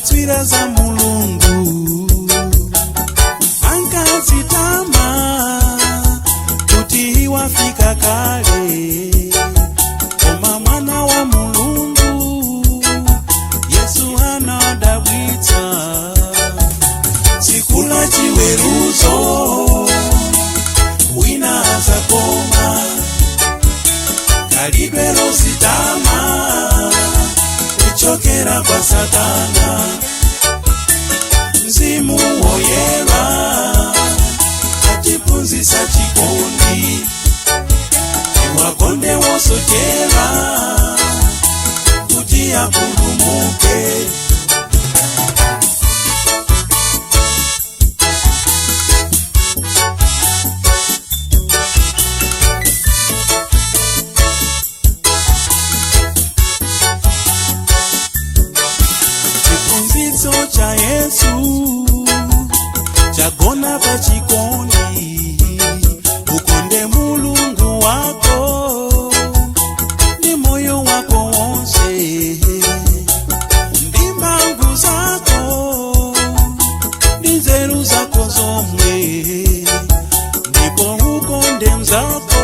Akatswiri za Mulungu ankazitama kuti wafika kale, koma mwana wa Mulungu Yesu anadabwitsa. Tsiku la chiweruzo wina azakoma, khalidwe lozitama kuchokera kwa Satana. Mzimu Woyera atiphunzitsa chikondi, tiwakonde wosochera kuti apulumuke. Chiphunzitso cha Yesu chagona pachikondi, ukonde Mulungu wako ndi moyo wako wonse, ndi mphamvu zako ndi nzeru zako zomwe, ndipo ukonde mzako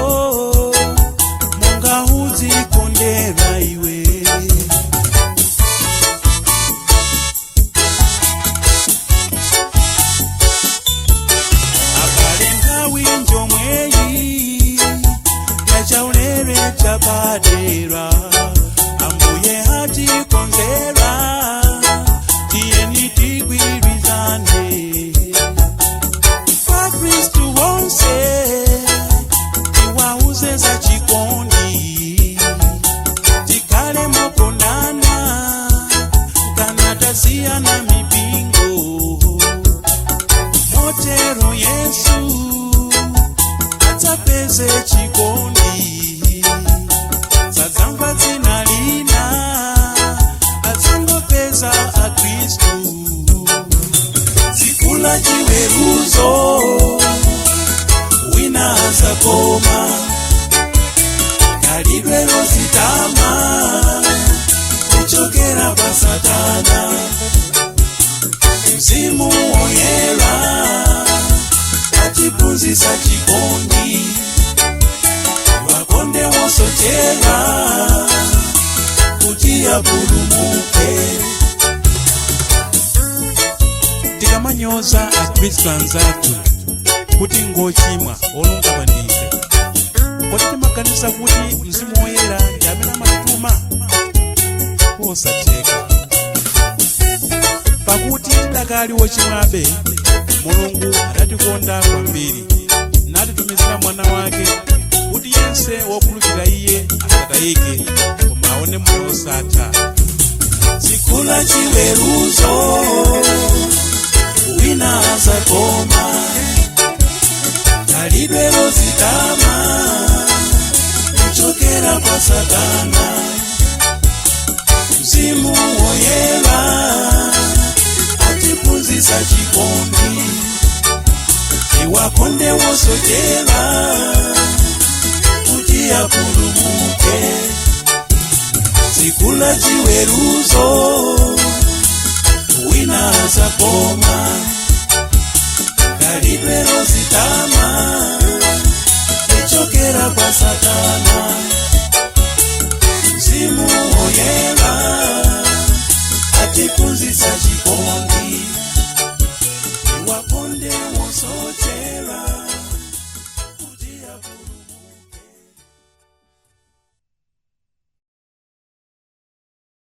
monga uzikondera iwe. Abale, nthawi njomweyi yachaulere chapadera, Ambuye atikonzera, tiyeni tigwirizane kwa Khristu wonse, tiwauze za chikondi, tikhale mokondana kana tasiyana mipingo. Motero Yesu adzapeze chikondi, sadzamva dzina lina, adzangopeza Akhristu. Tsiku la chiweruzo wina azakoma, khalidwe lozitama kuchokera kwa Satana. Mzimu Woyera atiphunzitsa chikondi, wakonde wosochera kuti apulumuke. Tikamanyoza Akhristu anzathu kuti ngochimwa, olungama ndife, kodi timaganiza kuti Mzimu Woyera ndi amene amatituma? Osatheka, pakuti tidakali wochimwabe, Mulungu adatikonda kwambiri natitumizira mwana wake kuti yense wokhulupirira iye asatayike koma aone moyo wosatha. Tsiku la chiweruzo wina azakoma, khalidwe lozitama kuchokera kwa Satana. Mzimu Woyera atiphunzitsa chikondi, tiwakonde wosochera kuti apulumuke. Tsiku la chiweruzo wina azakoma, khalidwe lozitama kuchokera kwa Satana. Mzimu Woyera atiphunzitsa chikondi.